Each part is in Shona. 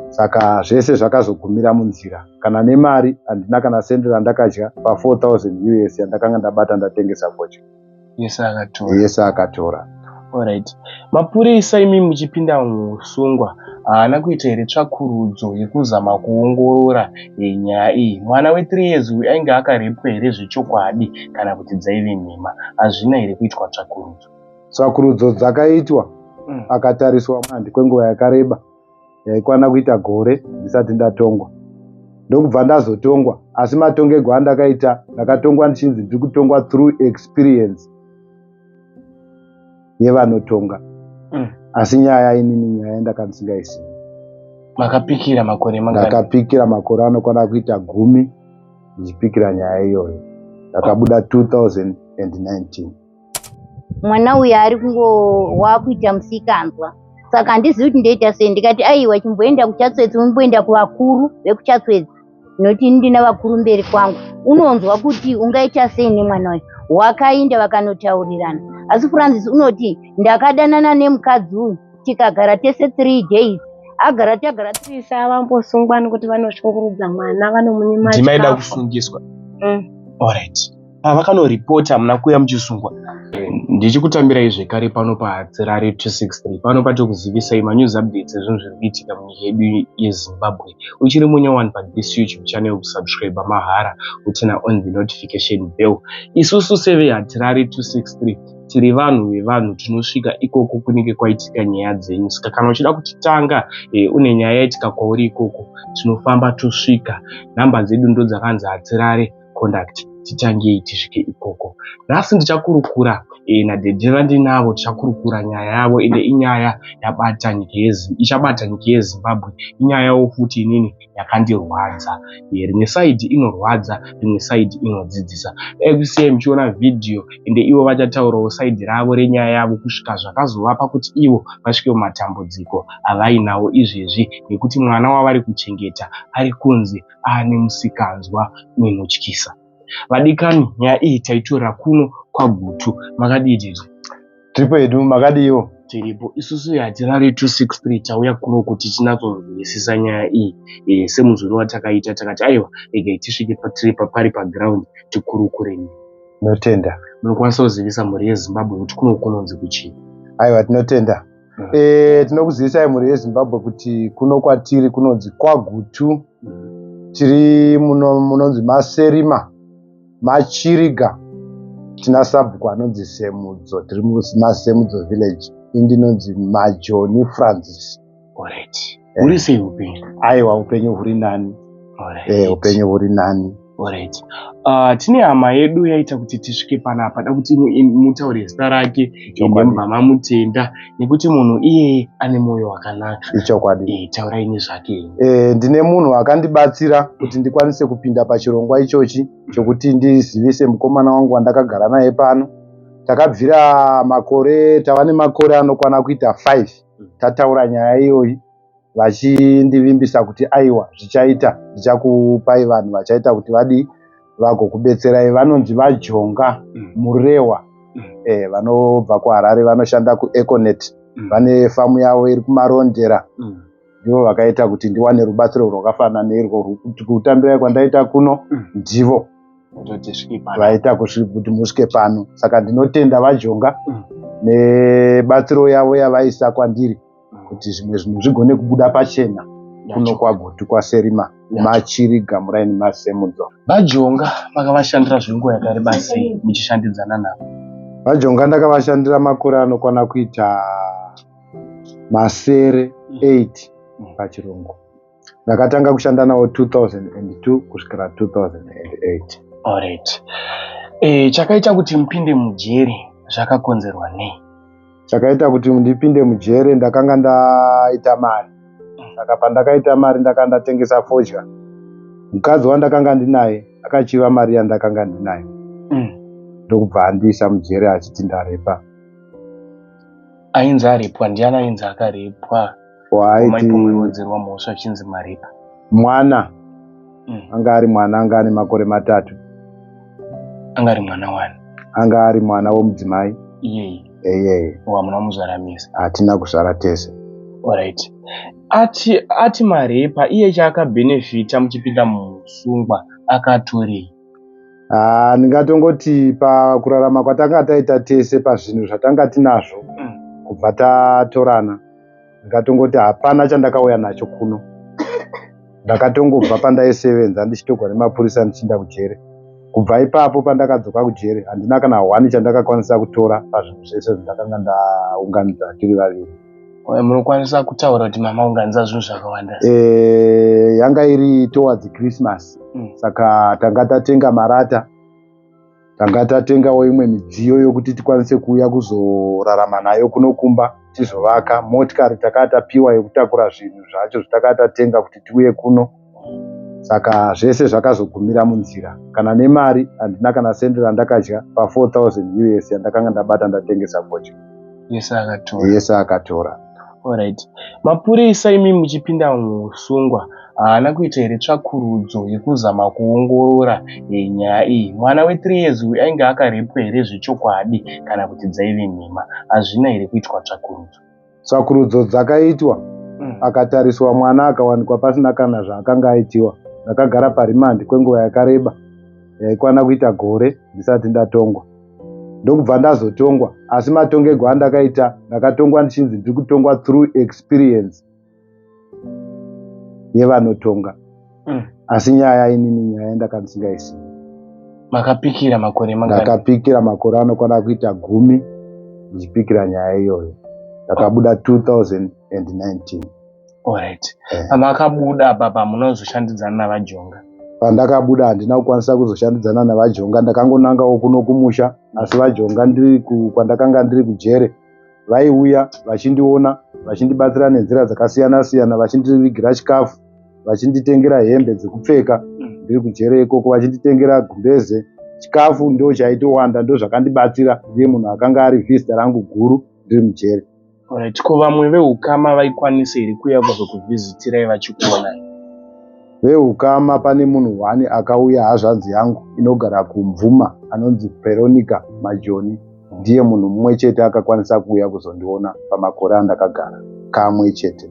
Saka zvese zvakazogumira munzira. Kana nemari handina kana sendi randakadya pa 4000 US yandakanga ndabata ndatengesa fodya. Yese akatora. Yese akatora. Alright. Mapurisa imi muchipinda muusungwa haana kuita here tsvakurudzo yekuzama kuongorora eh, nyaya iyi? Mwana we3 years uyu ainge akarepwa here zvechokwadi kana kuti dzaive nhema? Hazvina here kuitwa tsvakurudzo? Tsvakurudzo dzakaitwa akatariswa handi kwenguva yakareba yaikwana kuita gore ndisati ndatongwa ndokubva ndazotongwa asi matongegwo andakaita ndakatongwa ndichinzi ndiri kutongwa through experience yevanotonga asi nyaya inini nyaya ndaka ndisingaisivi. Makapikira makore mangani? Ndakapikira makore anokwana kuita 10 ndichipikira nyaya iyoyo. Ndakabuda 2019. Mwana uyu ari kungo wakuita musikanzwa saka handizivi kuti ndoita sei. Ndikati aiwa, chimboenda kuChatswedzi, umboenda kuvakuru vekuChatswedzi nokuti ini ndina vakuru mberi kwangu, unonzwa kuti ungaita sei nemwana uyu. Wakainda vakanotaurirana, asi Francis unoti ndakadanana nemukadzi uyu tikagara tese 3 days, agara tagara. Isa vambosungwa nekuti vanoshungurudza mwana, vanomunyima Ndimaida chikafu. kusungiswa. Alright. Pavakanoripota hamuna kuuya muchisungwa. Ndichikutambirai zvekare pano paHatirari 263 pano patokuzivisai manews updates ezvinhu zviri kuitika munyika yedu yeZimbabwe. Uchiri munyowani pathis YouTube channel, kusubscribe mahara, uturn on the notification bell. Isusu seveHatirari 263 tiri vanhu vevanhu, tinosvika ikoko kunenge kwaitika nyaya dzenyu. Saka kana uchida kutitanga une nyaya yaitika kwauri ikoko, tinofamba tosvika. Nhamba dzedu ndo dzakanzi Hatirare contact, titangei tisvike ikoko. Nhasi ndichakurukura nadhedhe vandinavo, tichakurukura nyaya yavo ende inyaya yabata nyika ichabata nyika yeZimbabwe. Inyayawo futi inini yakandirwadza. Rimwe side inorwadza, rimwe side inodzidzisa. Dai kusiyai muchiona vhidhiyo ende ivo vachataurawo side ravo renyaya yavo kusvika zvakazovapa kuti ivo vasvike mumatambudziko avainawo izvezvi nekuti mwana wavari kuchengeta ari kunzi aane musikanzwa inotyisa. Vadikani, nyaya iyi taitorera kuno kwaGutu. Makadii tete? Tiripo hedu, makadiiwo? Tiripo isusu Hatirari 263, tauya kuno kuti tinyatsonzwisisa nyaya iyi semunzwiro watakaita, takati aiwa, regai tisvike patiri pari paground tikurukure. Tinotenda. Munokwanisa kuzivisa mhuri yeZimbabwe kuti kuno kunonzi kuchii? Aiwa, tinotenda. Tinokuzivisai mhuri yeZimbabwe kuti kuno kwatiri kunonzi kwaGutu. Tiri muno munonzi Maserima, Machiriga. Tina sabhuku anonzi Semudzo, tiri muMasemudzo village. Ini ndinonzi Majoni Francis. Alright. Uri sei upenyu? Aiwa, upenyu huri nani. Upenyu huri nani. Alright. Tine hama yedu yaita kuti tisvike panapa, da kuti mutaure zita rake ende mubva mamutenda nekuti munhu iyeye ane mwoyo wakanaka. Ichokwadi. Taurai nezvake. Ndine munhu akandibatsira kuti ndikwanise kupinda pachirongwa ichochi chokuti ndizivise mukomana wangu wandakagara naye pano. Takabvira makore, tava nemakore anokwana kuita 5 tataura nyaya iyoyi, vachindivimbisa kuti aiwa, zvichaita, ndichakupai vanhu vachaita kuti vadii, vagokubetserai. Vanonzi vaJonga Murewa, vanobva kuHarare, vanoshanda kuEconet, vane famu yavo iri kuMarondera. Ndivo vakaita kuti ndiwane rubatsiro rwakafanana neirwo kuti kutambirai kwandaita kuno. Ndivo Kuti tisvike pano. Vaita kuti musvike pano. Saka ndinotenda vaJonga nebatsiro yavo yavaisa kwandiri kuti zvimwe zvinhu zvigone kubuda pachena kuno kwaGutu, kwaSerima, Machiriga, muraini Masemudzo. VaJonga makavashandira zvenguva yakareba sei muchishandidzana navo? VaJonga ndakavashandira makore anokwana kuita 7, 8 pachirungu. Ndakatanga kushanda navo 2002 kusvikira 2008. Alright. Chakaita kuti mupinde mujeri zvakakonzerwa nei? Chakaita kuti ndipinde mujere, ndakanga ndaita mari. Saka pandakaita mari ndakanga ndatengesa fodya. Mukadzi wandakanga ndinaye akachiva mari yandakanga ndinayo, ndokubva andiisa mujere achiti ndarepa. Ainzi arepwa ndiani? Ainzi akarepwa? Waaiti Maipomeredzerwa mhosva achinzi marepa. Mwana. Anga ari mwana, anga ane makore 3. Anga ari mwana wani? Anga ari mwana womudzimai. Iyeye? Eyeye. Wamuna muzvaramisa? Hatina kuzvara tese. Alright. Ati ati marepa iye chaakabhenefita muchipinda muusungwa akatorei? Ah, ndingatongoti pakurarama kwatanga taita tese pazvinhu zvatanga tinazvo kubva tatorana ndingatongoti hapana chandakauya nacho kuno. Ndakatongobva pandaisevenza ndichitogwa nemapurisa ndichiinda kujere. Kubva ipapo pandakadzoka kujere handina kana hwani chandakakwanisa kutora pazvinhu zvese zvandakanga ndaunganidza tiri vaviri. Munokwanisa kutaura kuti mamaunganidza zvinhu zvakawanda? E, yanga iri towards Christmas saka tanga tatenga marata, tanga tatengawo imwe midziyo yokuti tikwanise kuuya kuzorarama nayo kuno kumba tizovaka. Motikari takanga tapiwa yekutakura zvinhu zvacho zvatakanga tatenga kuti tiuye kuno. Saka zvese zvakazogumira munzira. Kana nemari handina kana sendi randakadya pa 4000 US yandakanga ndabata ndatengesa fodya. Yese akatora. Yese akatora. Alright. Mapurisa imi muchipinda muusungwa haana kuita here tsvakurudzo yekuzama kuongorora nyaya iyi? Mwana we3 years uyu ainge akarepwa here zvechokwadi kana kuti dzaive nhema? Hazvina here kuitwa tsvakurudzo? Tsvakurudzo dzakaitwa, akatariswa mwana akawanikwa pasina kana zvaakanga aitiwa. Ndakagara parimandi kwenguva yakareba yaikwana kuita gore ndisati ndatongwa. Ndokubva ndazotongwa, asi matongegwo andakaita ndakatongwa ndichinzi ndiri kutongwa through experience yevanotonga. Asi nyaya inini nyaya yandanga ndisingaisiyi. Makapikira makore mangani? Ndakapikira makore anokwana kuita 10 ndichipikira nyaya iyoyo. Ndakabuda 2019. Alright. Pamakabuda apa munozoshandidzana naVaJonga? Pandakabuda handina kukwanisa kuzoshandidzana naVaJonga, ndakangonangawo kuno kumusha, asi VaJonga ndiri kwandakanga ndiri kujere vaiuya vachindiona vachindibatsira nenzira dzakasiyana siyana, vachindivigira chikafu, vachinditengera hembe dzekupfeka ndiri kujere ikoko, vachinditengera gumbeze. Chikafu ndo chaitowanda, ndo zvakandibatsira. Ndiye munhu akanga ari visitor rangu guru ndiri mujere. Alright. Ko vamwe veukama vaikwanisa here kuuya kuzokuvhizitirai vachikuonai? Veukama pane munhu hwani akauya, hazvanzi yangu inogara kuMvuma anonzi Veronica Majoni. Ndiye munhu mumwe chete akakwanisa kuuya kuzondiona pamakore andakagara, kamwe chete.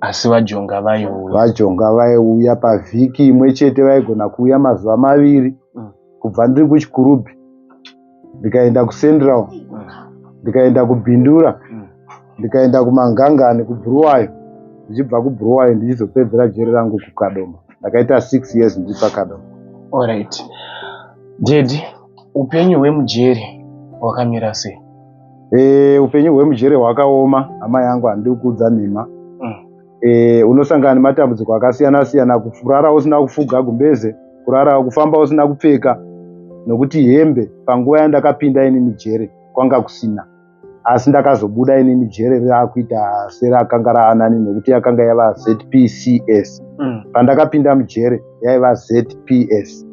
Asi VaJonga vaiuya? VaJonga vaiuya pavhiki imwe chete, vaigona kuuya mazuva maviri. Kubva ndiri kuChikurubhi ndikaenda kuCentral, ndikaenda kuBindura, ndikaenda kuMangangani kuBhuruwayo, ndichibva kuBhuruwayo ndichizopedzera jeri rangu kuKadoma. Ndakaita 6 years ndiri paKadoma. Alright. Daddy, upenyu hwemujeri hwakamira sei? Upenyu hwemujeri hwakaoma, hama yangu, handidi kuudza nhema. Unosangana nematambudziko akasiyana siyana, kurara usina kufuga gumbeze, kurara kufamba usina kupfeka, nokuti hembe panguva yandakapinda inini jere kwanga kusina. Asi ndakazobuda inini jere raakuita serakanga raanani, nokuti yakanga yava ZPCS. Pandakapinda mujere yaiva ZPS.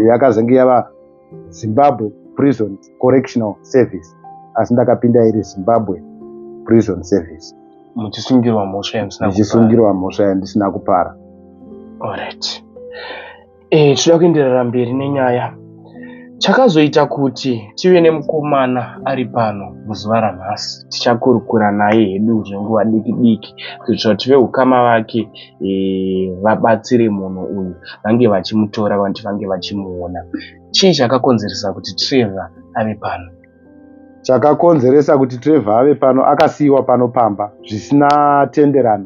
Yakazenge yava Zimbabwe Prison Correctional Service, asi ndakapinda iri Zimbabwe Prison Service. Muchisungirwa mhosva yamusina kupara? Ndichisungirwa mhosva yandisina kupara. Alright. Tinoda kuenderera mberi nenyaya. Chakazoita kuti tive nemukomana ari pano muzuva ranhasi, tichakurukura naye hedu zvenguva diki diki kuitira kuti veukama vake vabatsire munhu uyu, vange vachimutora vanti vange vachimuona. Chii chakakonzeresa kuti Trevor ave pano? Chakakonzeresa kuti Trevor ave pano, akasiyiwa pano pamba zvisina tenderano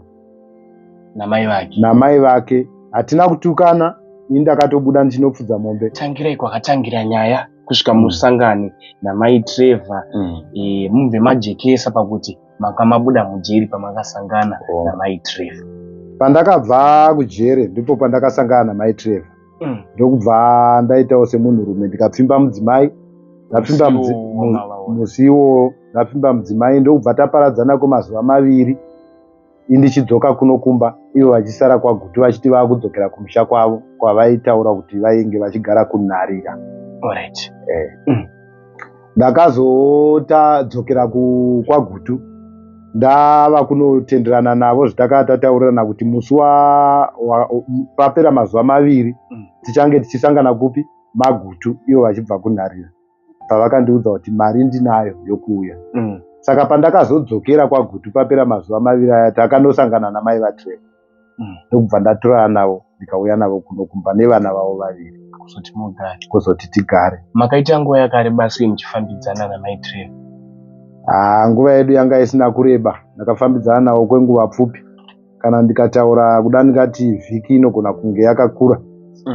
namai vake. Namai vake hatina kutukana, ini ndakatobuda ndichinopfudza mombe. Tangirai kwakatangira nyaya kusvika musangane namai Trevor, mubve majekesa pakuti manga mabuda mujeri pamakasangana namai Trevor. Pandakabva kujere ndipo pandakasangana namai Trevor. Ndokubva ndaitawo semunhurume, ndikapfimba mudzimai, ndapfimba musiwo, ndapfimba mudzimai, ndokubva taparadzana kwemazuva 2, indichidzoka kuno kumba, ivo vachisara kwaGutu vachiti vakudzokera kumusha kwavo kwavaitaura kuti vainge vachigara kuNharira. Ndakazotadzokera kwaGutu ndava kunotenderana navo zvatakanga tataurirana kuti musi papera mazuva 2 tichange tichisangana kupi maGutu, ivo vachibva kuNharira, pavakandiudza kuti mari ndinayo yokuuya. Saka pandakazodzokera kwaGutu papera mazuva maviri aya takanosangana namai vaTrevor ndokubva ndatorana navo ndikauya navo kuno kumba nevana vavo vaviri Kuzoti mugare. Kuzoti tigare. Makaita nguva yakareba sei muchifambidzana namai Trevor? Haa, nguva yedu yanga isina kureba. Ndakafambidzana navo kwenguva pfupi. Kana ndikataura kuda ndingati vhiki inogona kunge yakakura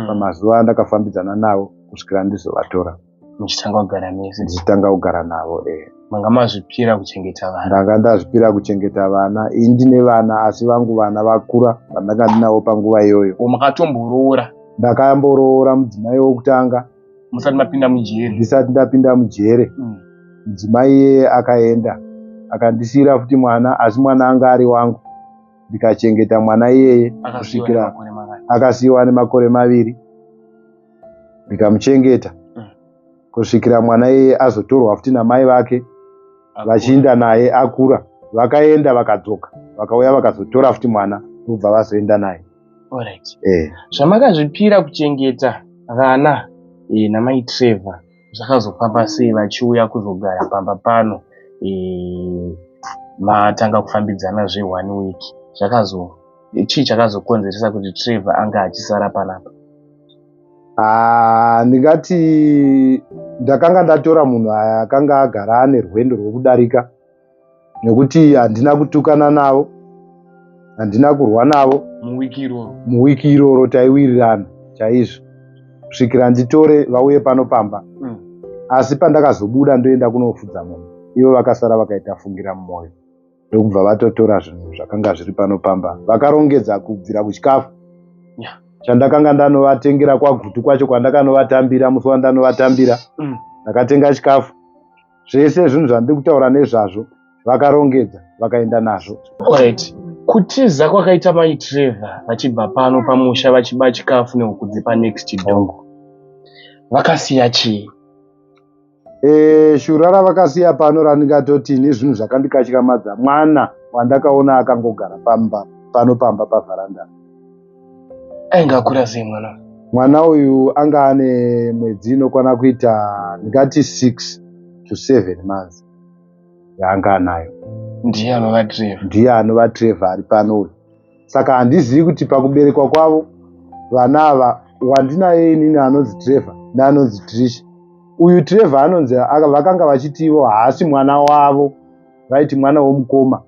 pamazuva andakafambidzana navo kusvikira ndizovatora. Muchitanga kugara mese? Ndichitanga kugara navo, eh. Manga mazvipira kuchengeta vana? Ndanga ndazvipira kuchengeta vana. Ini ndine vana asi vangu vana vakura vandanga ndinavo panguva iyoyo. O, makatomboroora? Ndakamboroora mudzimai wokutanga. Musati mapinda mujere? Ndisati ndapinda mujere. Mudzimai iyeye akaenda akandisiira futi mwana, asi mwana anga ari wangu, ndikachengeta mwana iyeye kusvikira akasiyiwa nemakore 2, ndikamuchengeta kusvikira mwana iyeye azotorwa futi namai vake vachiinda naye akura. Vakaenda vakadzoka, vakauya vakazotora futi mwana ndokubva vazoenda naye. Alright. Zvamakazvipira kuchengeta vana namai Trevor zvakazofamba sei vachiuya kuzogara pamba pano matanga kufambidzana zve 1 week? Zvakazo chii chakazokonzeresa kuti Trevor anga achisara panapa? Ah, ndingati ndakanga ndatora munhu akanga agara ane rwendo rwekudarika, nekuti handina kutukana navo, handina kurwa navo muwiki iroro. Muwiki iroro taiwirirana chaizvo kusvikira nditore vauye pano pamba. Asi pandakazobuda ndoenda kunofudza mombe, ivo vakasara vakaita fungira mumwoyo, ndokubva vatotora zvinhu zvakanga zviri pano pamba, vakarongedza kubvira kuchikafu chandakanga ndanovatengera kwaGutu kwacho kwandakanovatambira. Musi wandanovatambira ndakatenga chikafu zvese, zvinhu zvandiri kutaura nezvazvo, vakarongedza vakaenda nazvo. Alright. Kutiza kwakaita mai Trevor vachibva pano pamusha vachiba chikafu nehuku dzepanext door, vakasiya chii? Shura ravakasiya pano randingatoti nezvinhu zvakandikatyamadza, mwana wandakaona akangogara pamba pano pamba pavharanda. Ainge akura sei mwana? Mwana uyu anga ane mwedzi inokwana kuita ndingati 6 to 7 months yaanga anayo. Ndiye anova Trevor? Ndiye anova Trevor ari pano uyu. Saka handizivi kuti pakuberekwa kwavo vana ava, wandinaye inini anonzi Trevor neanonzi Trish, uyu Trevor anonzi vakanga vachiti ivo haasi mwana wavo, vaiti mwana womukoma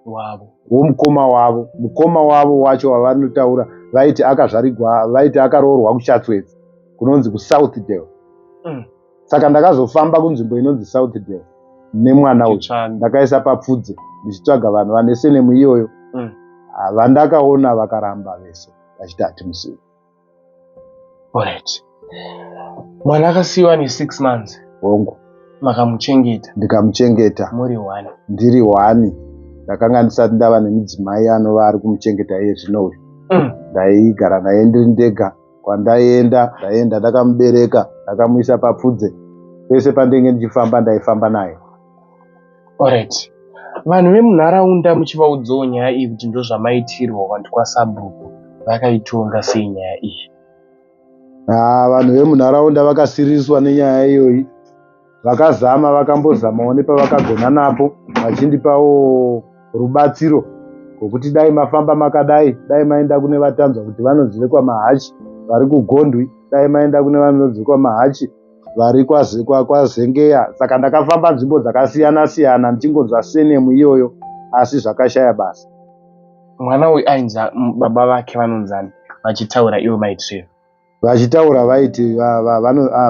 wavo. Womukoma wavo. Mukoma wavo wacho wavanotaura vaiti akazvarigwa, vaiti akaroorwa kuChatswedzi kunonzi kuSouthdale. Saka ndakazofamba kunzvimbo inonzi Southdale nemwana uyu, ndakaisa papfudze ndichitsvaga vanhu vane senemu iyoyo. Vandakaona vakaramba vese vachiti hatimuzivi. Alright. Mwana akasiyiwa ne6 months? Hongu. Makamuchengeta? Ndikamuchengeta. Muri one? Ndiri one. Ndakanga ndisati ndava nemudzimai anova ari kumuchengeta iye zvino uyu. Ndaigara naye ndiri ndega. Kwandaienda ndaienda ndakamubereka, ndakamuisa papfudze. Pese pandenge ndichifamba ndaifamba naye. Alright. Vanhu vemunharaunda muchivaudzawo nyaya iyi kuti ndozvamaitirwa vantu kwasabhuku, vakaitonga sei nyaya iyi? Ah, vanhu vemunharaunda vakasiririswa nenyaya iyoyi. Vakazama, vakambozamawo nepavakagona napo vachindipawo rubatsiro rwokuti dai mafamba makadai, dai maenda kune vatanzwa kuti vanonzi vekwaMahachi vari kuGondwi, dai maenda kune vanonzi vekwaMahachi vari kwaZengeya. Saka ndakafamba nzvimbo dzakasiyana siyana ndichingonzwa senemu iyoyo, asi zvakashaya basa. Mwana uyu ainzi baba vake vanonzani vachitaura ivo mai Trevor? Vachitaura vaiti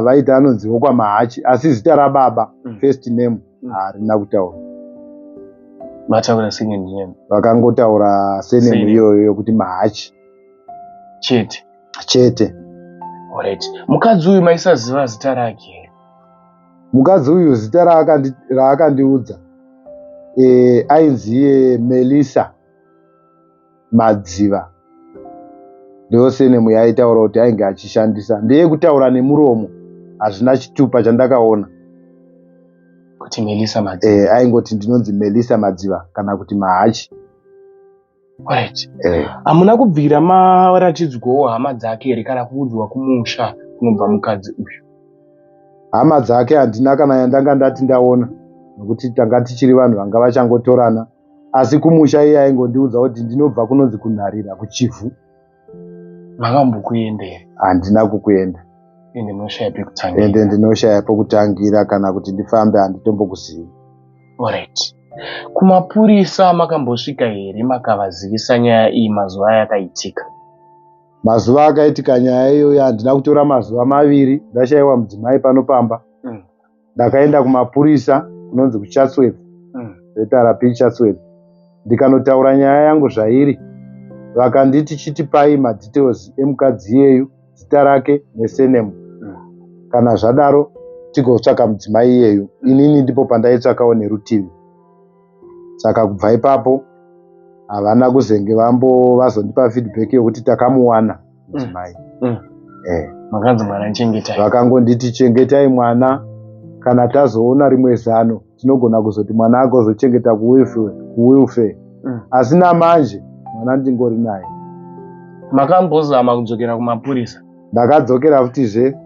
vaiti anonzi wokwaMahachi, asi zita rababa, first name, harina kutaura. Vataura second name? Vakangotaura senemu iyoyo yokuti Mahachi. Chete? Chete. Alright. Mukadzi uyu maisaziva zita rake? Mukadzi uyu zita raakandiudza ainzi iye Melissa Madziva. Ndo senemu yaaitaura kuti ainge achishandisa. Ndeyekutaura nemuromo, hazvina chitupa chandakaona. Kuti Melissa Madziva? Aingoti ndinonzi Melissa Madziva kana kuti Mahachi. Alright. Hamuna kubvira maratidzwawo hama dzake here kana kuudzwa kumusha kunobva mukadzi uyu? Hama dzake handina kana yandanga ndati ndaona. nokuti tanga tichiri vanhu vanga vachangotorana asi kumusha iye aingondiudza kuti ndinobva kunonzi kunharira kuchivhu. Makambokuenda here? Handina kukuenda. Ende munoshaya pekutangira. Ende ndinoshaya pokutangira kana kuti ndifambe handitombokuzivi. Alright. Kumapurisa makambosvika here makavazivisa nyaya iyi mazuva ayakaitika? Mazuva akaitika nyaya iyoyo handina kutora mazuva maviri ndashaiwa mudzimai pano pamba. Ndakaenda kumapurisa kunonzi kuChatsworth, ZRP Chatsworth, ndikanotaura nyaya yangu zvairi. Vakanditi chitipai madetails emukadzi iyeyu, zita rake nesurname. Kana zvadaro tigotsvaka mudzimai iyeyu. Inini ndipo pandaitsvakawo nerutivi. Saka kubva ipapo havana kuzenge vambo vazondipa feedback yokuti takamuwana mudzimai. Makanzi mwana chengetai. Vakangonditi chengetai mwana, kana tazoona rimwe zano tinogona kuzoti mwana agozochengeta kuwelfare. Asi namanje mwana ndingori naye. Makambozama kudzokera kumapurisa? Ndakadzokera futizve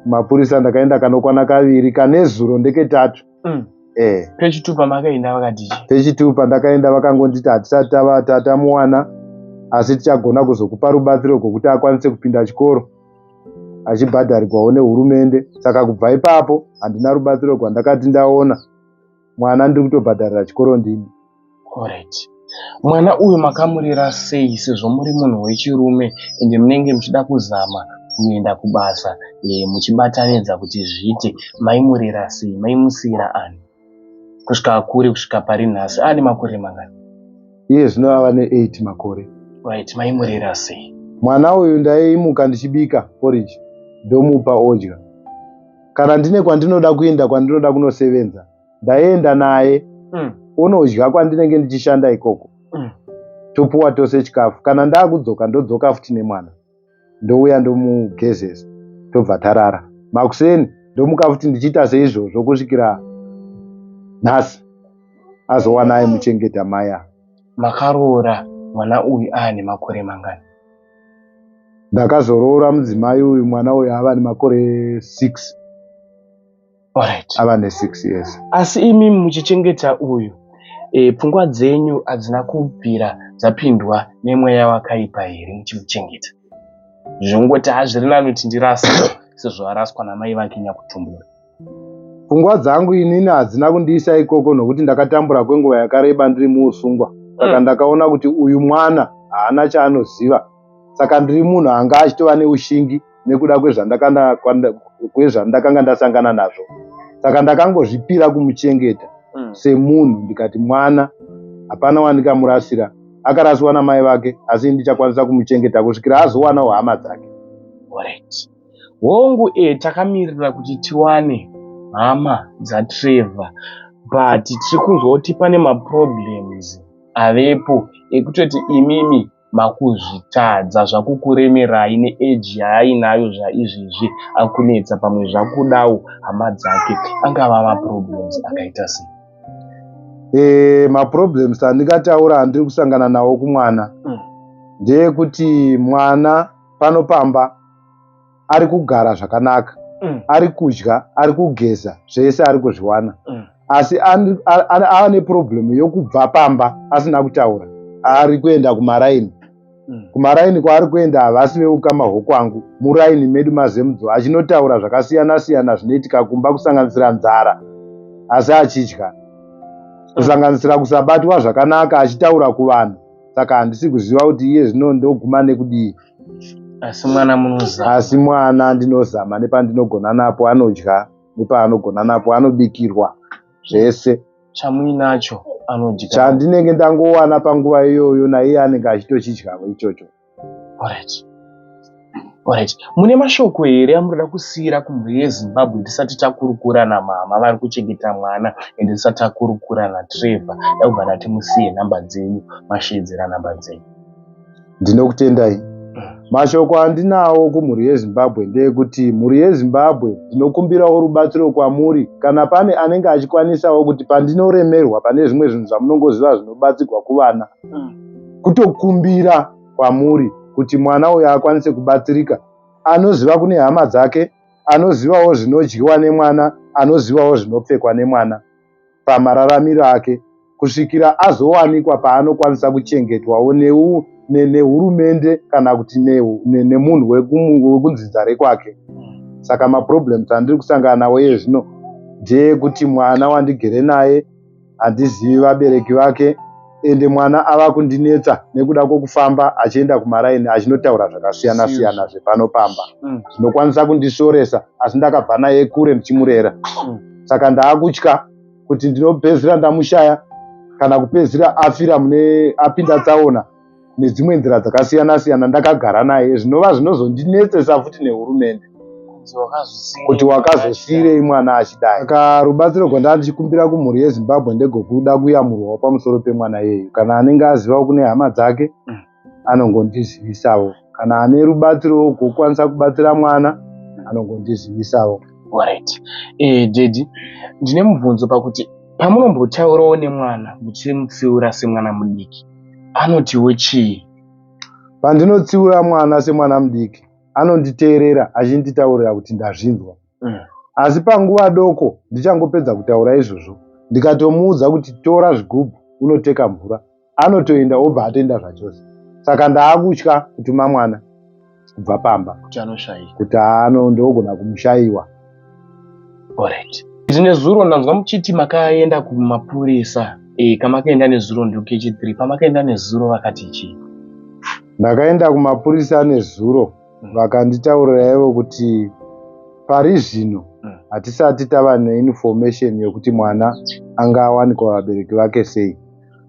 kumapurisa, ndakaenda kanokwana kaviri, kane zuro ndeketatu. Pechitupa makaenda vakati chii? Pechitupa pandakaenda vakangonditi hatisati tamuwana, asi tichagona kuzokupa rubatsiro rwokuti akwanise kupinda chikoro achibhadharigwawo nehurumende. Saka kubva ipapo handina rubatsiro rwandakati ndaona. Mwana ndiri kutobhadharira chikoro ndini. Alright. Mwana uyu makamurera sei sezvo muri munhu wechirume ende munenge muchida kuzama kuenda kubasa muchibatanidza kuti zviite? Maimurera sei? Maimusiyira ani kusvika akure kusvika pari nhasi? Ane makore mangani? Iye zvino ava ne8 makore. Right, maimurera sei? Mwana uyu ndaimuka ndichibika porridge ndomupa odya. Kana ndine kwandinoda kuenda, kwandinoda kunosevenza, ndaienda naye onodya kwandinenge ndichishanda ikoko. Topuwa tose chikafu. Kana ndakudzoka ndodzoka futi nemwana, ndouya ndomugezesa tobva tarara. Makuseni ndomuka futi ndichiita seizvozvo kusvikira nhasi azowana aimuchengeta mai ava. Makaroora mwana uyu aane makore mangani? Ndakazoroora mudzimai uyu mwana uyu ava nemakore 6. Alright. Ava ne6 years. Asi imi muchichengeta uyu, pfungwa dzenyu hadzina kubvira dzapindwa nemweya wakaipa here muchimuchengeta? Zvongoti hazviri nani kuti ndirase sezvo araswa namai vake nyakutumbura. Pfungwa dzangu inini hadzina kundiisa ikoko nokuti ndakatambura kwenguva yakareba ndiri muusungwa. Saka ndakaona kuti uyu mwana haana chaanoziva. Saka ndiri munhu anga achitova neushingi nekuda kwezvandakanga ndasangana nazvo. Saka ndakangozvipira kumuchengeta semunhu, ndikati mwana hapana wandingamurasira. Akarasiwa namai vake, asi ndichakwanisa kumuchengeta kusvikira azowanawo hama dzake. Alright. Hongu, takamirira kuti tiwane hama dzaTrevor, but tiri kunzwa kuti pane maproblems avepo ekutoti imimi makuzvitadza, zvakukuremerai neage yaainayo zvaizvezvi akunetsa, pamwe zvakudawo hama dzake. Angava maproblems akaita sei? Maproblems andingataura andiri kusangana nawo kumwana ndeyekuti mwana pano pamba ari kugara zvakanaka, ari kudya, ari kugeza, zvese ari kuzviwana. Asi ane problem yokubva pamba asina kutaura. Ari kuenda kumaraini. Kumaraini kwaari kuenda havasi veukama hwokwangu, muraini medu maZemudzo, achinotaura zvakasiyana siyana zvinoitika kumba, kusanganisira nzara asi achidya, kusanganisira kusabatwa zvakanaka achitaura kuvanhu. Saka handisi kuziva kuti iye zvino ndoguma nekudii. Asi mwana munozama? Asi mwana ndinozama nepandinogona napo, anodya nepaanogona napo, anobikirwa zvese. Chamuinacho anodya? Chandinenge ndangowana panguva iyoyo naiye anenge achitochidyawo ichocho. Alright. Alright. Mune mashoko here amunoda kusiyira kumhuri yeZimbabwe tisati takurukura namama vari kuchengeta mwana ende tisati takurukura naTrevor? Ndakubva ndati musiye nhamba dzenyu, masheedzera nhamba dzenyu. Ndinokutendai. Mashoko andinawo kumhuri yeZimbabwe ndeyekuti mhuri yeZimbabwe ndinokumbirawo rubatsiro kwamuri, kana pane anenge achikwanisawo kuti pandinoremerwa pane zvimwe zvinhu zvamunongoziva zvinobatsirwa kuvana, kutokumbira kwamuri kuti mwana uyu akwanise kubatsirika. Anoziva kune hama dzake, anozivawo zvinodyiwa nemwana, anozivawo zvinopfekwa nemwana. pamararamiro ake kusvikira azowanikwa paanokwanisa kuchengetwawo nehurumende kana kuti nemunhu wekunzinza rekwake. Saka maproblems andiri kusangana nawo iye zvino ndeekuti mwana wandigere naye handizivi vabereki vake ende mwana ava kundinetsa nekuda kwekufamba achienda kumaraini achinotaura zvakasiyana siyana zvepano pamba zvinokwanisa kundishoresa asi ndakabva naye kure ndichimurera. Saka ndaakutya kuti ndinopedzisira ndamushaya kana kupedzisira afira mune apinda tsaona nedzimwe nzira dzakasiyana siyana ndakagara naye zvinova zvinozondinetsesa futi nehurumende kuti wakazosiirei mwana achidai. Saka rubatsiro rwandanga ndichikumbira kumhuri yeZimbabwe ndegwekuda kuyamurwawo pamusoro pemwana iyeyu. Kana anenge azivawo kune hama dzake anongondizivisawo. Kana ane rubatsiro rwekukwanisa kubatsira mwana anongondizivisawo. Alright. Eh, daddy, ndine mubvunzo pakuti pamunombotaurawo nemwana muchimutsiura semwana mudiki anotiwo chii? Pandinotsiura mwana semwana mudiki anonditeerera achinditaurira kuti ndazvinzwa. Asi panguva doko ndichangopedza kutaura izvozvo ndikatomuudza kuti tora zvigubhu unoteka mvura anotoenda obva atoenda zvachose. Saka ndaakutya kutuma mwana kubva pamba kuti anoshaiwa, kuti ndogona kumushaiwa. Alright. Nezuro ndanzwa muchiti makaenda kumapurisa. Kamakaenda nezuro ndokechi3. Pamakaenda nezuro vakati chii? Ndakaenda kumapurisa nezuro vakanditaurira ivo kuti pari zvino hatisati tava neinformation yekuti mwana anga awanikwa vabereki vake sei.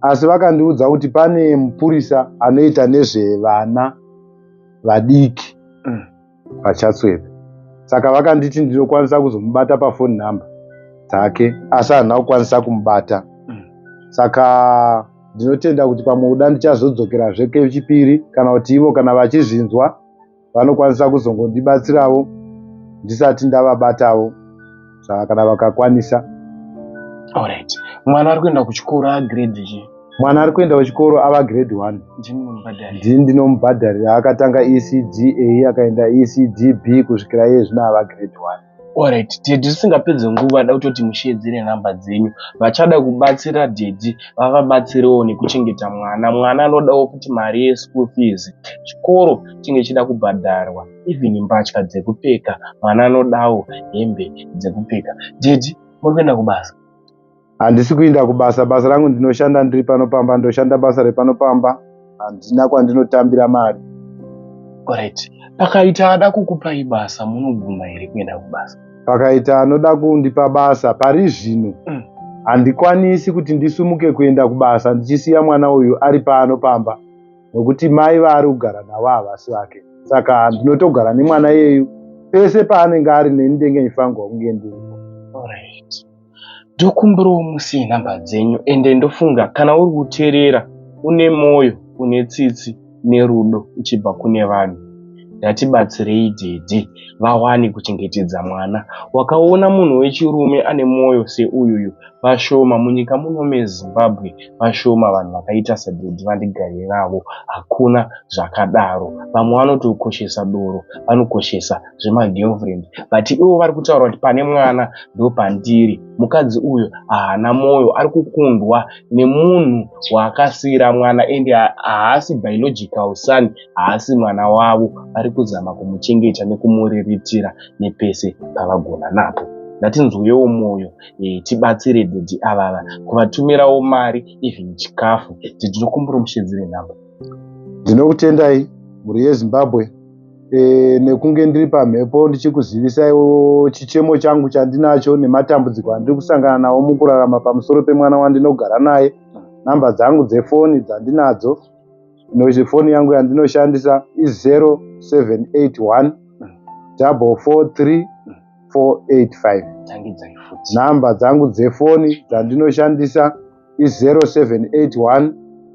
Asi vakandiudza kuti pane mupurisa anoita nezvevana vadiki paChatsworth. Saka vakanditi ndinokwanisa kuzomubata pafoni number dzake asi handina kukwanisa kumubata. Saka ndinotenda kuti pamwe kuda ndichazodzokerazve kechipiri kana kuti ivo kana vachizvinzwa vanokwanisa kuzongondibatsirawo ndisati ndavabatawo saka kana vakakwanisa. Alright. Mwana ari kuenda kuchikoro agrade chii? Mwana ari kuenda kuchikoro ava grade 1. Ndini munomubhadharira? Ndini ndinomubhadharira. Akatanga ECDA akaenda ECDB kusvikira iye zvino ava grade 1. Alright, daddy tisingapedze nguva da kutoti musheedzere nhamba dzenyu. Vachada kubatsira daddy vavabatsirewo nekuchengeta mwana. Mwana anodawo futi mari yeschool fees. Chikoro chinge chida kubhadharwa. Even mbatya dzekupfeka mwana anodawo hembe dzekupfeka. Daddy muri kuenda kubasa? Handisi kuenda kubasa. Basa rangu ndinoshanda ndiri pano pamba. Ndoshanda basa repano pamba. Handina kwandinotambira mari. Alright. Pakaita ada kukupai basa munobvuma here kuenda kubasa? Pakaita anoda kundipa basa pari zvino handikwanisi kuti ndisumuke kuenda kubasa ndichisiya mwana uyu ari pano pamba nokuti mai vaari kugara navo havasi vake. Saka ndinotogara nemwana iyeyu pese paanenge ari neni ndenge ndichifanirwa kunge ndiripo. Alright. Ndokumbirawo musiye nhamba dzenyu ende ndofunga kana uri kuteerera une moyo une tsitsi nerudo uchibva kune vanhu. Ngatibatsirei daddy vawane kuchengetedza mwana. Wakaona munhu wechirume ane moyo seuyuyu vashoma munyika muno meZimbabwe vashoma vanhu vakaita sadaddy vandigare navo hakuna zvakadaro. Vamwe vanotokoshesa doro vanokoshesa zvemagirlfriend but ivo vari kutaura kuti pane mwana ndopandiri. Mukadzi uyu haana moyo ari kukundwa nemunhu waakasiira mwana ende haasi biological son haasi mwana wavo. Vari kuzama kumuchengeta nekumuriritira nepese pavagona napo. Ngatinzwewo moyo tibatsire daddy avava kuvatumirawo mari even chikafu. Ndinokumbira mushedzere nhamba. Ndinokutendai mhuri yeZimbabwe nekunge ndiri pamhepo ndichikuzivisaiwo chichemo changu chandinacho nematambudziko andiri kusangana nawo mukurarama pamusoro pemwana wandinogara naye. Namba dzangu dzefoni dzandinadzo, foni yangu yandinoshandisa i0781 443 485. Tangidzai futi. Namba dzangu dzefoni dzandinoshandisa i0781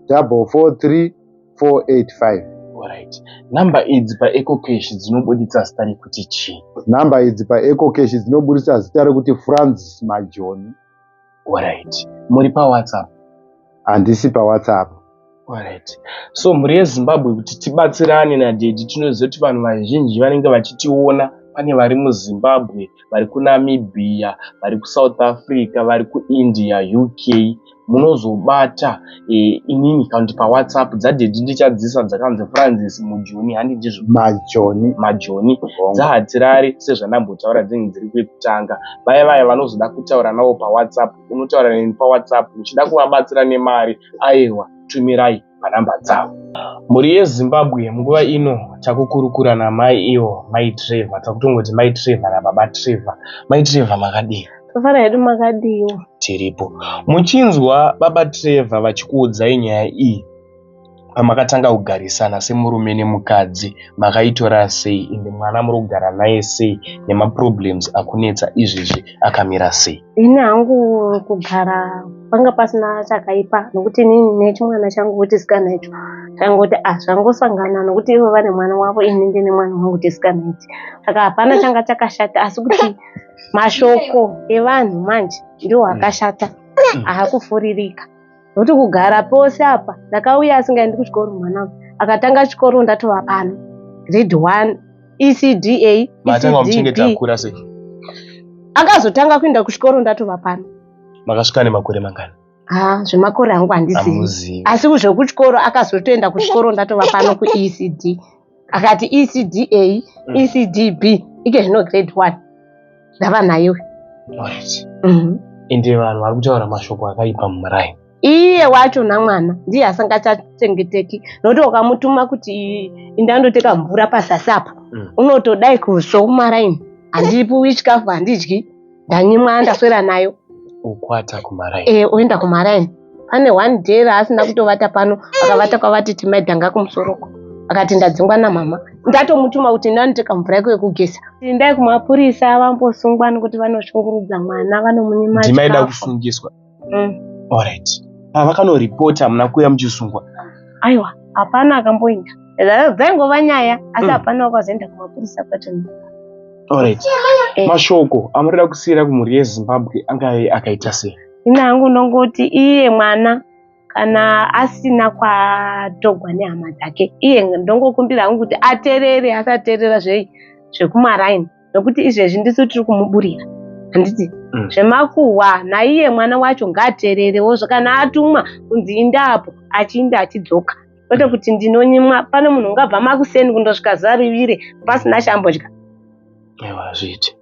443 485. Alright. Namba idzi paEcoCash dzinobuditsa zita rekuti chii? Namba idzi paEcoCash dzinobuditsa zita rekuti Francis Majoni. Alright. Muri paWhatsApp? Handisi paWhatsApp. Alright. So mhuri yeZimbabwe kuti tibatsirane nadaddy tinoziva kuti vanhu vazhinji vanenge vachitiona Pane vari muZimbabwe, vari kuNamibia, vari kuSouth Africa, vari kuIndia, UK. Munozobata e, inini kana kuti paWhatsApp dzadhedhi ndichadzisa dzakanzi Francis Mujoni, handi ndizvo? Majoni. Majoni. DzaHatirari sezvandambotaura dzinenge dziri kwekutanga. Vaya vaya vanozoda kutaura navo paWhatsApp, unotaura neni paWhatsApp uchida kuvabatsira nemari, aiwa tumirai panhamba dzavo. Mhuri yeZimbabwe nguva ino takukurukura namai ivo mai Trevor takutongoti mai Trevor nababa Trevor. Mai Trevor makadii? Tofara hedu makadiiwo. Tiripo. Muchinzwa baba Trevor vachikuudzai nyaya iyi pamakatanga kugarisana semurume nemukadzi makaitora sei ende mwana muri kugara naye sei nemaproblems akunetsa izvezvi akamira sei? Ini hangu kugara panga pasina chakaipa nokuti inini nechimwana changu chisikana icho tangoti ah zvangosangana nokuti ivo vane mwana wavo ini ndine mwana wangu chisikana ichi saka hapana changa chakashata asi kuti mashoko evanhu manje ndiwo akashata aakufuririka nokuti kugara pose apa ndakauya asingaendi kuchikoro mwana uyu akatanga chikoro ndatova pano grade one ECDA Matanga kumuchengeta ECDB akura sei? akazotanga kuenda kuchikoro ndatova pano. Makasvika nemakore mangani? Ha, zvemakore hangu handizivi. Hamuzivi. Asi zvekuchikoro akazotoenda kuchikoro ndatova pano kuECD. Akati ECDA, ECDB, ike zvino grade 1. Ndava naye uyu. Alright. Mhm. Ende vanhu vari kutaura mashoko akaipa mumaraini. Iye wacho namwana ndiye asingachachengeteki nokuti ukamutuma kuti indandoteka mvura pazasi apo mm. unotodai kusvo kumaraini handipuwi chikafu handidyi ndanyimwa ndaswera nayo ukwata kumaraini e, oenda kumaraini pane one day raasina kutovata pano akavata kwavati timaidhanga kumusoroko akati ndadzingwa namama ndatomutuma kuti ndandoteka mvura yako yekugeza ndai kumapurisa vambosungwa nekuti vanoshungurudza mwana vanomunyima ndimaida kusungiswa Mm. Alright. Pavakanoripota hamuna kuuya muchisungwa? Aiwa, hapana akamboenda. Dzaingova nyaya asi mm. hapana wakazoenda kumapurisa kwacho. Alright. Eh. Mashoko amunoda kusiyira kumhuri yeZimbabwe angave akaita sei? Ini hangu ndongoti iye mwana kana asina kwatogwa nehama dzake iye ndongokumbira hangu kuti aterere asaterera zvei zvekumaraini nokuti izvezvi ndisu tiri kumuburira handiti mm. zvemakuhwa naiye mwana wacho ngaateererewo kana atumwa kunzi inda apo achiinda achidzoka kwete kuti ndinonyimwa pane munhu ungabva makuseni kundosvika zuva rivire pasina chambodya aiwa hazviiti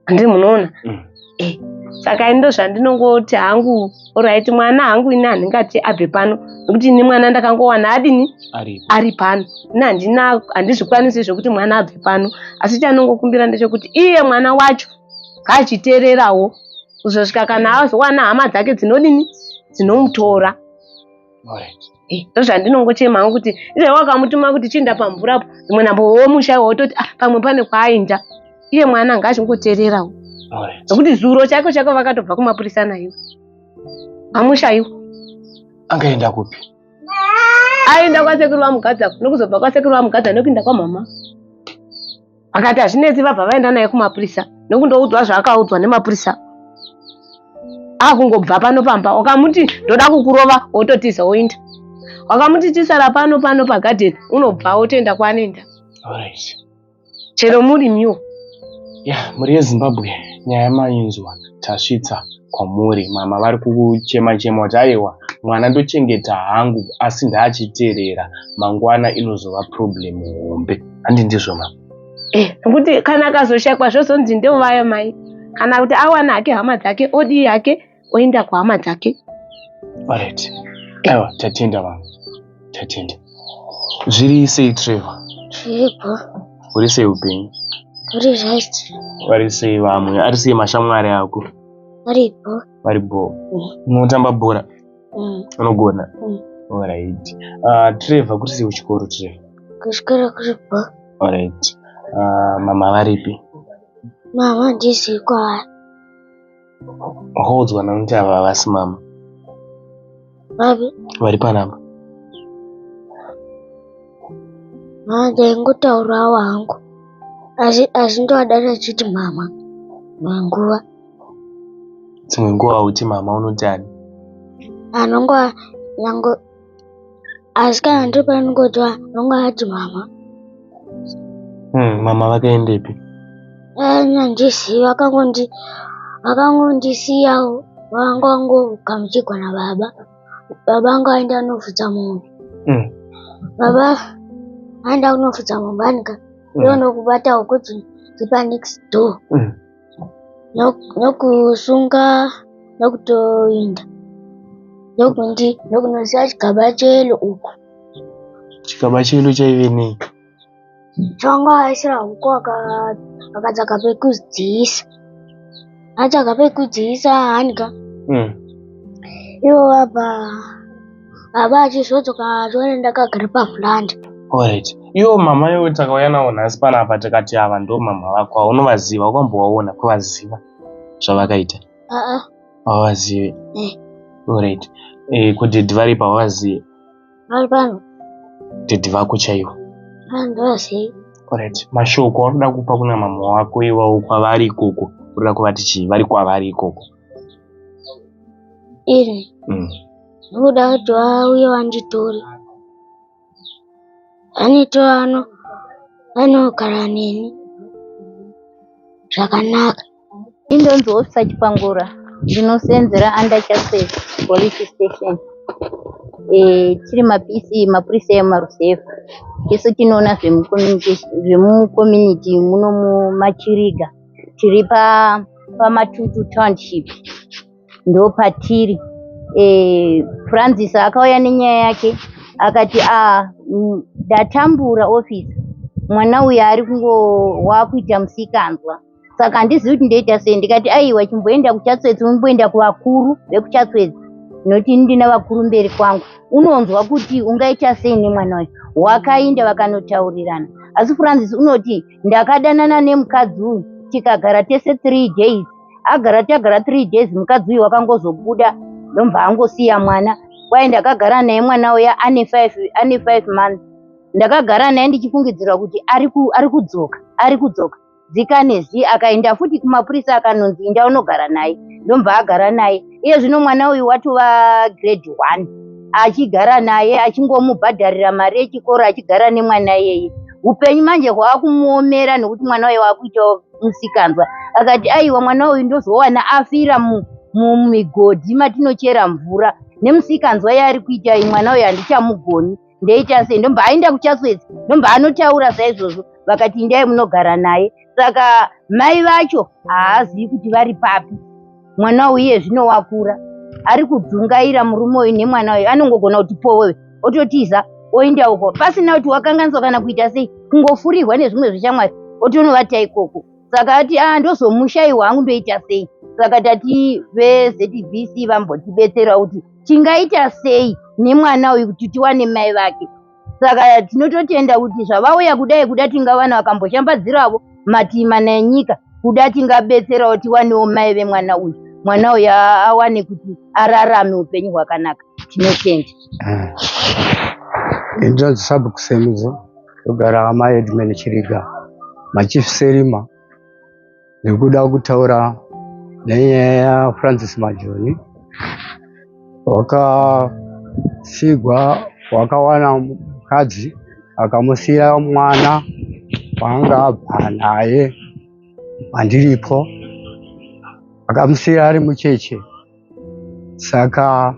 handiti munoona mm. eh, saka ini ndozvandinongoti hangu orit mwana hangu ini handingati abve pano nekuti ini mwana ndakangowana adini ari pano ini handina handizvikwanisi zvekuti mwana abve pano asi chanongokumbira ndechekuti iye mwana wacho ngaachiteererawo kuzosvika kana azowana hama dzake dzinodini dzinomutora Eh, ndozvandinongochema hangu kuti iye wakamutuma kuti chiinda pamvura apo dzimwe nhambo womusha wototi ah, pamwe pane kwaainda iye mwana anga achingoteererawo nokuti zuro chaiko chaiko vakatobva kumapurisa naiwo amushaiwo angaenda kupi aenda kwasekuru vamugadza nokuzobva kwasekuru vamugadza nekuinda kwamama akati hazvinetsi vabva vaenda naye kumapurisa nokundoudzwa zvaakaudzwa nemapurisa akungobva pano pamba wakamuti ndoda kukurova wototiza woinda wakamuti chisara pano pano pagadheni unobva wotoenda kwaanoenda chero murimiwo ya mhuri yezimbabwe nyaya mainzwa tasvitsa kwamuri mama vari kuchema chema kuti aiwa mwana ndochengeta hangu asi ndaachiteerera mangwana inozova problem hombe handi ndizvo mama eh, nekuti kana akazoshaikwa zvozonzi ndovaya mai kana kuti awana hake hama dzake odii hake oenda kuhama dzake alright aiwa tatenda mama tatenda zviri sei trevor Zviripo. uri sei upenyu Uri right. vari sei vamwe ari sei mashamwari ako Varipo. vari bho unotamba bhora Mm. unogona Mm. alright uh, trevor kuri sei kuchikoro trevor Kuchikoro kuri bho. alright uh, mama varipi Mama handizivi kwavari. Wakaudzwa nani kuti ava havasi mama? Vapi? Vari panapa. Mama ndaingotaurawo hangu. Asi asi ndovadana achiti mama. Dzimwe nguva. Dzimwe nguva hauti mama unoti ani? Anongo nyango asi kana ndiri panongoti anongo ati mama. Mama vakaendepi? Handizivi vakangondi vakangondisiyawo vanga vangogamuchirwa nababa. Baba vanga vaenda kunofudza mombe. Baba vaenda kunofudza mombe anika ivo ndokubata huku dziri panext door. Ndokusunga ndokutoinda ndokundi ndokunosiya chigaba cheyellow uko. Chigaba cheyellow chaive nei? Changa aisira huku akatsvaga pekudziisa. Atsvaga pekudziisa handya. Ivo vabva baba achizodzoka achiona ndakagara pavhuranda. Alright. Iwo mama iwo takauya nawo nhasi panapa tikati ava ndo mama vako aunovaziva wakambovaona kuvaziva zvavakaita. Aa. Hauvazive. Eh. Alright. Eh, ko daddy varipo hauvazive. Vari pano. Daddy vako chaivo. Handivazivi. Alright. Mashoko aunoda kupa kuna mama wako iwawo kwavari ikoko unoda kuvati chii vari kwavari ikoko. Ini. Ndinoda kuti vauye vanditore. Vanditora ano vanogara neni zvakanaka. Indonzi Officer Chipangura ndinoseenzera under Chatsworth Police Station. E, tiri mapc mapurisa emaruzevha isu tinoona zvemucommunity muno mumachiriga tiri pamatutu township ndopatiri e, Francis akauya nenyaya yake akati a ndatambura officer mwana uyu ari kungo wakuita musikanzwa saka handizivi kuti ndoita sei ndikati aiwa chimboenda kuchatswedzi umboenda kuvakuru vekuchatswedzi nokuti ini ndina vakuru mberi kwangu unonzwa kuti ungaita sei nemwana uyu wakainda vakanotaurirana asi Francis unoti ndakadanana nemukadzi uyu tikagara tese 3 days agara tagara 3 days mukadzi uyu wakangozobuda ndomva angosiya mwana kwai ndakagara naye mwana uya ane 5 ane 5 months ndakagara naye ndichifungidzira kuti ari kudzoka ari kudzoka dzika nezi akaenda futi kumapurisa akanonzi inda unogara naye ndomva agara naye iye zvino mwana uyu watova grade 1 achigara naye achingomubhadharira mari yechikoro achigara nemwana iyeye upenyu manje hwakumuomera nekuti mwana uyu wakuitawo musikanzwa akati aiwa mwana uyu ndozowana afira mumigodhi matinochera mvura nemusikanzwa yaari kuita iyi mwana uyu handichamugoni ndoita sei ndomba aenda kuchatswedzi ndomba anotaura saizvozvo vakati indai munogara naye saka mai vacho haazivi kuti vari papi mwana uyu iye zvino wakura ari kudzungaira murume uyu nemwana uyu anongogona kuti powewe ototiza oenda uko pasina kuti wakanganiswa kana kuita sei kungofurirwa nezvimwe zveshamwari otonovata ikoko saka ati a ndozomushaiwa hangu ndoita sei saka tati veZBC vambotibetsera kuti tingaita sei nemwana uyu kuti tiwane mai vake saka tinototenda kuti zvavauya kudai kuda tingawana vakamboshambadziravo mativi mana enyika kuda tingabetserawo tiwanewo mai vemwana uyu mwana uyu awane kuti ararame upenyu hwakanaka tinotenda. Ndinonzi Sabhuku Semidzo, ndogara maHeadman Chiriga, maChief Serima. Ndikuda kutaura nenyaya yaFrancis Majoni wakasigwa wakawana mukadzi akamusiya mwana waanga abva naye pandiripo akamusiya ari mucheche saka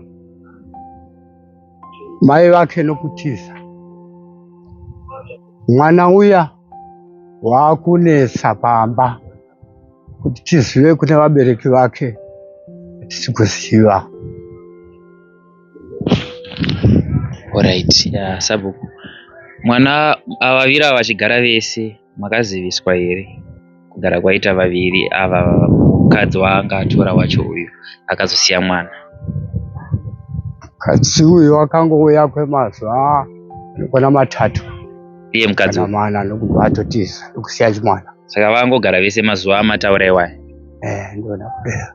mai vake nokutiza mwana uya waakunetsa pamba kuti tizive kune vabereki vake hatisi kuziva. Alright, uh, sabhuku mwana ava vaviri ava vachigara vese makaziviswa here kugara kwaita vaviri ava mukadzi waanga atora wacho uyu akazosiya mwana? Mukadzi uyu akangouya kwemazuva anokwana matatu Iye mukadzi kana mana ndokubva atotiza ndokusiya chimwana. Saka vangogara vese mazuva amataura iwaya? Eh, ndoona kudero.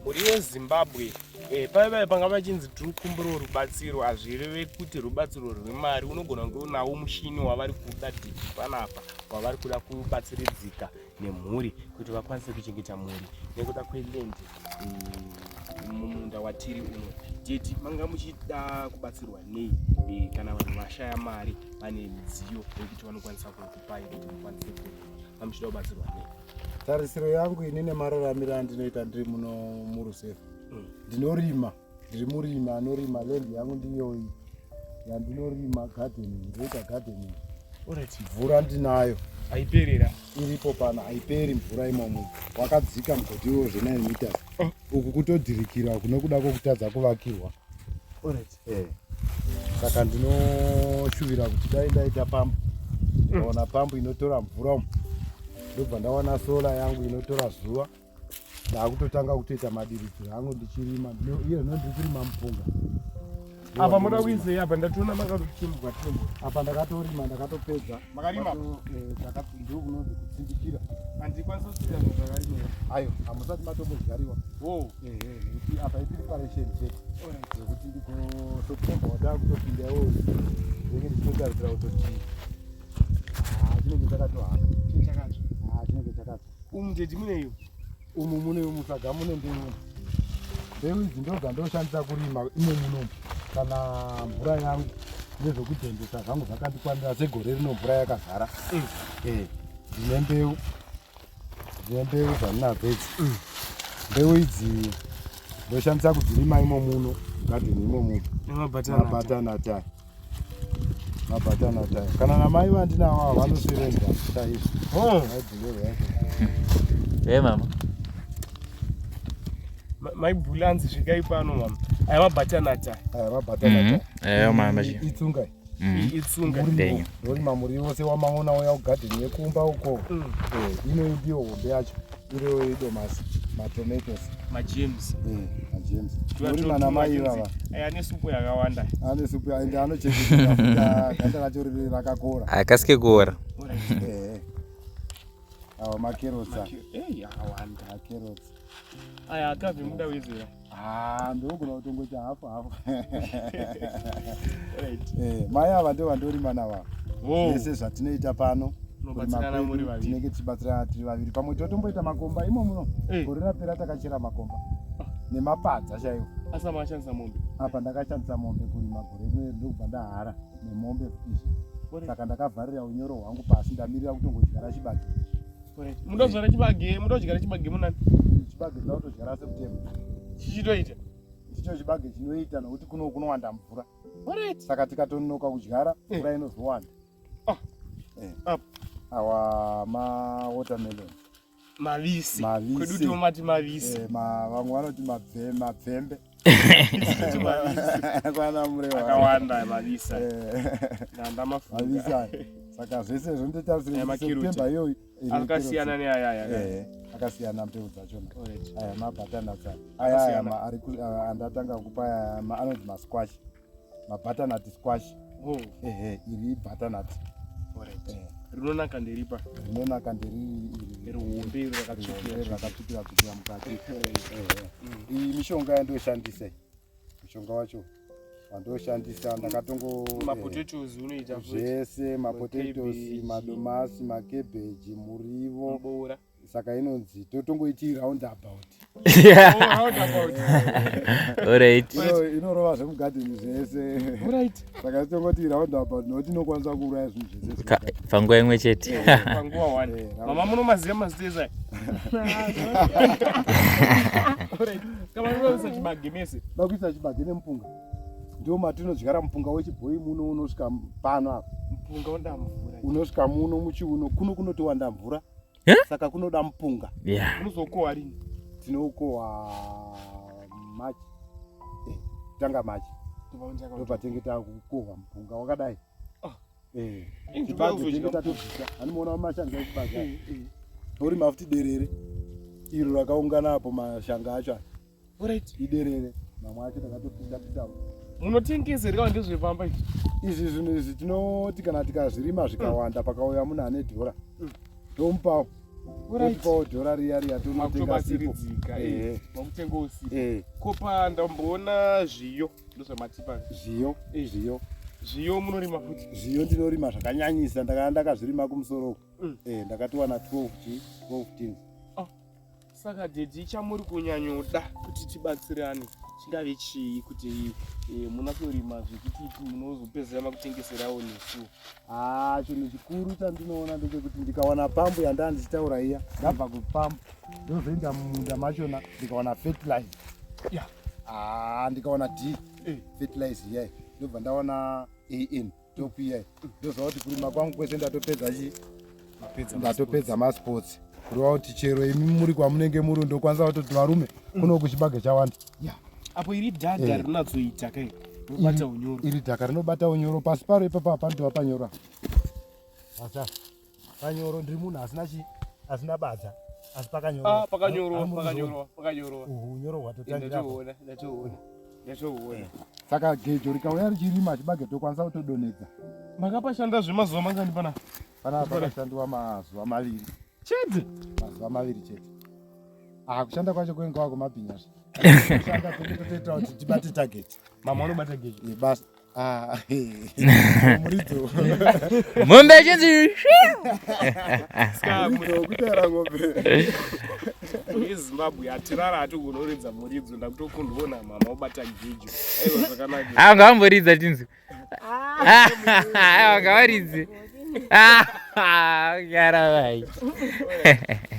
Mhuri yeZimbabwe eh, paya paya panga pachinzi tiri kukumbirawo rubatsiro hazvireve kuti rubatsiro rwemari unogona kunge unawo mushini wavari kuda dhidhi panapa wavari kuda kubatsiridzika nemhuri kuti vakwanise kuchengeta mhuri nekuda kweland eh, mumunda watiri uno titi manga muchida kubatsirwa nei eh, kana vanhu vashaya mari vane midziyo yekuti vanokwanisa kukupai kuti mukwanise kurima. Mamuchida kubatsirwa nei? Tarisiro yangu ini nemararamiro andinoita ndiri muno murusevha, ndinorima, ndiri murimi anorima. Land yangu ndiyoyi yandinorima, gardening, ndoita gardening. Mvura ndinayo. Haiperera. Iripo pano, haiperi mvura imomo. Wakadzika mugodhi iwo zve9 meters. Uku kutodhirikira kuno kuda kwokutadza kuvakirwa. Saka ndinoshuvira kuti dai ndaita pambu, ndikaona pambu inotora mvura umu, ndobva ndawana solar yangu inotora zuva, ndakutotanga kutoita madiridziro angu ndichirima. Iye zvino ndiri kurima mupunga. Apa muda kuisei? Apa ndatoona makatotimbwa timbwa. Apa ndakatorima, ndakatopedza. Makarima? Ndiko kunonzi kutsindikira. Handikwanisi kusvika zvinhu zvakarimwa. Ayo hamusati matombodyariwa. Ehe, nekuti apa ipreparation chete yekuti ndiko September watakutopinda iwoyo, ndinenge ndichitotarisira kutoti chinenge chakatohaka. Chinhu chakatsva. Ah, chinenge chakatsva. Umu ndedi muneyo? Umu mune musaga, mune mbeu. Mbeu idzi ndo dzandoshandisa kurima imo munomu kana mvura yangu nezvekudhendesa zvangu zvakandikwanira. Segore rino mvura yakazara. Ndine mbeu, ndine mbeu dzandinadzo idzi. Mbeu idzi ndoshandisa kudzirima imo muno mugadheni imo muno. Nemabutternut. Mabutternut aya, mabutternut aya, kana namai vandinavo ava vanoserenza chaizvo. Maibhulero. Hey mama. Maibhulanzi, svikai pano mama. Aya mabutternut aya. Aya mabutternut. Eyo mama. Itsunga. Itsunga. Muriwo, ndorima muriwo sewamaona uya kugadheni yekumba uko. Ino ndiyo hombe yacho, iro idomasi, matomatoes. Majames. Majames ndorima namai ivava. Aya ane supu yakawanda. Ane supu ende anochengeteka, ganda racho riri rakakora. Akasike kuora. Awa macarrots. Ei, akawanda. Macarrots. Aya akabve muda wezera. Ah, ndogona kutongoti hafu hafu. Mai ava ndo vandorima nava zvese zvatinoita pano. Munobatsirana Kurima muri kwedu vaviri. Tinenge tichibatsirana tiri vaviri. Pamwe totomboita makomba imo muno. Gore rapera takachera makomba nemapadza chaiwo. Asi makashandisa mombe? Apa ndakashandisa mombe kurima gore rino, ndokubva ndahara nemombe izvi. Saka ndakavharira unyoro hwangu pasi, ndamirira kutongodyara chibage. Muda kudyara chibage, muda kudyara chibage munani? Chibage ndinoda kutodyara September. Chichitoita. Ndicho chibage chinoita, nokuti kuno kunowanda mvura. Saka tikatononoka kudyara, mvura inozowanda. Up. Awa mawatermelon. Mavisi. Mavisi. Kwedu tomati mavisi. Vamwe vanoti mabvembe. Toti mavisi. Kwana Murewa. Akawanda mavisi. Ndamafunga. Mavisi aya. Saka zvese zvondotarisira Aya kuti makeroti. September iyoyi iri. Akasiyana neaya aya. Akasiyana mbeu dzachona. Aya mabutternut aya. Aya aya Akasiyana. andatanga kupa aya anonzi masquash, mabutternut squash. Ehe, iri ibutternut. Rinonaka nderipa? Rinonaka nderiri iri. Rihombe iro rakatsvukira. Rihombe rakatsvukira tsvukira mukati. Ehe. Iyi mishonga yandoshandisa iyi. Mushonga wacho wandoshandisa ndakatongo Mapotatoes unoita futi. Zvese, mapotatoes, Macabbage. madomasi, makebeji, muriwo. Muboora. Saka inonzi totongoiti roundabout. Oh, roundabout. Inorova zvemugadheni zvese. Saka tongoti roundabout nokuti inokwanisa kuuraya zvinhu zvese zvemugadheni. Panguva imwe chete. Panguva one. Mama, munomaziva mazita ese aya? Alright. Kama munoisa chibage mese? Da kuisa chibage nemupunga, ndo matinodyara mupunga wechibhoyi muno, unosvika pano apa. Mupunga unoda mvura. Unosvika muno muchiuno kuno kunotowanda mvura. Saka kunoda mupunga. Munozokohwa rini? Tinoukohwa March, tanga March, ndopatenge takukohwa mupunga wakadai. Inzvimbo Chibage yekuzodya tinenge tatobvisa, handimuona mashanga echibage aya. Torima futi derere iro rakaungana apo, mashanga acho aya. Iderere, mamwe acho takatopinda pita. Munotengesa here kana ndezvepamba izvi? Izvi zvinhu izvi tinoti kana tikazvirima zvikawanda, pakauya munhu ane dhora, tomupawo, totipawo dhora riya riya, tonotenga sipo. Makutobatsiridzika. Makutengawo sipo. Kopa ndamboona zviyo, ndozvamatipa. Zviyo, zviyo. Zviyo munorima futi? Zviyo ndinorima zvakanyanyisa, ndakanga ndakazvirima kumusoro uko. Ndakatowana 12 chi 12 tins. Saka daddy, chamuri kunyanyoda kuti tibatsirane. Chingave chii kuti eh, munatsorima zvekuti munozopedzisira makutengeserawo nesu? Ah, chinhu chikuru chandinoona ndechekuti ndikawana pambu yandaa ndichitaura iya, ndabva kupambu ndozoenda mumunda machona ndikawana fertilizer. Yeah. Ah, ndikawana D Eh. fertilizer iyayi, ndobva ndawana AN top iyayi, ndoziva kuti kurima kwangu kwese ndatopedza chi ndatopedza masports, kureva kuti chero imi muri kwamunenge muri ndokwanisa kutoti varume kuno kuchibage chawanda. Yeah. Apo iri dhadha Eh. rinatsoita kai rinobata unyoro. Iri dhaka rinobata unyoro pasi paro ipapa panotova panyoro apa. Asi panyoro, ndiri munhu asina chi asina badza, asi pakanyoro. Ah, pakanyorwa, pakanyorwa, pakanyorwa. Uhu unyoro hwatotangira apa. Ndatoona, ndatoona, ndatoona. Saka gejo rikauya richirima chibage tokwanisa kutodonhedza. Makapashanda zvemazuva mangani panapa? Panapa pakashandiwa mazuva 2 chete. Mazuva 2 chete. Ah, kushanda kwacho kwenga wako mabhinyazve kushanda totoita kuti tibate target. Mama unobata gejo. Eh, basa. Ah, muridzo. Mombe chinzi. Muridzo wekutaura ng'ombe. Yezimbabwe hatirara, hatigonoridza muridzo, ndakutokundona mama ubata gejo. Aiwa, zvakanaka. Ava ngavamboridza tinzi. Aiwa, ngavaridze. Garavai.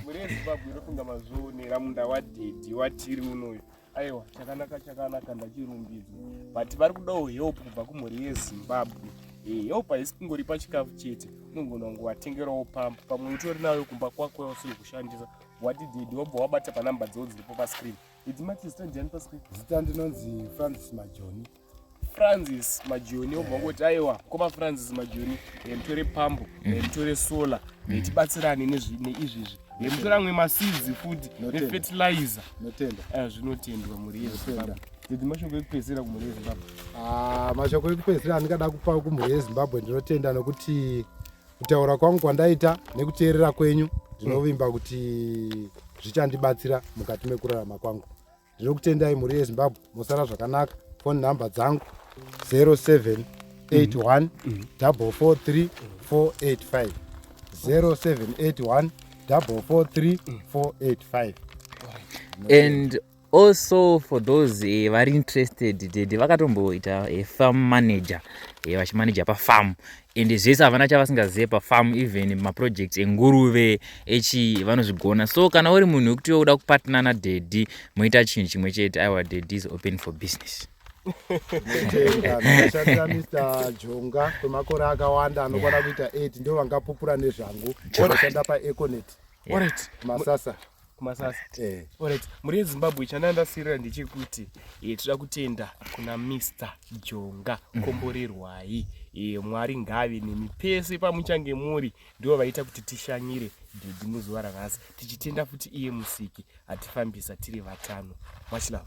Muri yeZimbabwe, inofunga mazvionera munda wadhedhi watiri unoyu. Aiwa, chakanaka, chakanaka, ndachirumbidzwa, but vari kudawo help kubva kumhuri yeZimbabwe. Help haisi kungori pachikafu chete, unogona kungovatengerawo pampu, pamwe utori nayo kumba kwako yausiri kushandisa. Wati dhedhi wobva wabata panhamba dzavo dziripo pascreen idzi. Mati zita ndiani pascreen? Zita ndinonzi Francis Majoni. Francis Majoni. Wobva ngoti aiwa, koma Francis Majoni, mutore pambo, mutore solar, tibatsirane neizvizvi, mutore amwe maseeds futi Notenda. nefertilizer. Notenda. Zvinotendwa, mhuri yeZimbabwe. Didi, mashoko ekupedzisira kumhuri yeZimbabwe? Ah, mashoko ekupedzisira andingada kupa kumhuri yeZimbabwe, ndinotenda nokuti kutaura kwangu kwandaita nekuteerera kwenyu, ndinovimba kuti zvichandibatsira mukati mekurarama kwangu. Ndinokutendai, mhuri yeZimbabwe, musara zvakanaka. Phone number dzangu 0781 443 485, 0781 443 485. And also for those vari interested, dede vakatomboita farm manager, vachimanager pafarm, and zvese havana chavasingazive pafarm, even maprojects enguruve echi vanozvigona. So kana uri munhu wekuti uda kupartner nadhedhi, moita chinhu chimwe chete, aiwa, dhedhi is open for business. Ndinotenda. Ndakashandira Mr Jonga kwemakore akawanda anokwana kuita 8, ndo vangapupura nezvangu. Vanoshanda paEconet. Alright. Masasa. Kumasasa. Eh. Alright, mhuri yeZimbabwe, chandandasirira ndechekuti toda kutenda kuna Mr Jonga. Komborerwai. Mwari ngave nemi pese pamuchange muri. Ndivo vaita kuti tishanyire dhedhi muzuva ranhasi, tichitenda futi iye musiki atifambisa tiri vatano. Much love.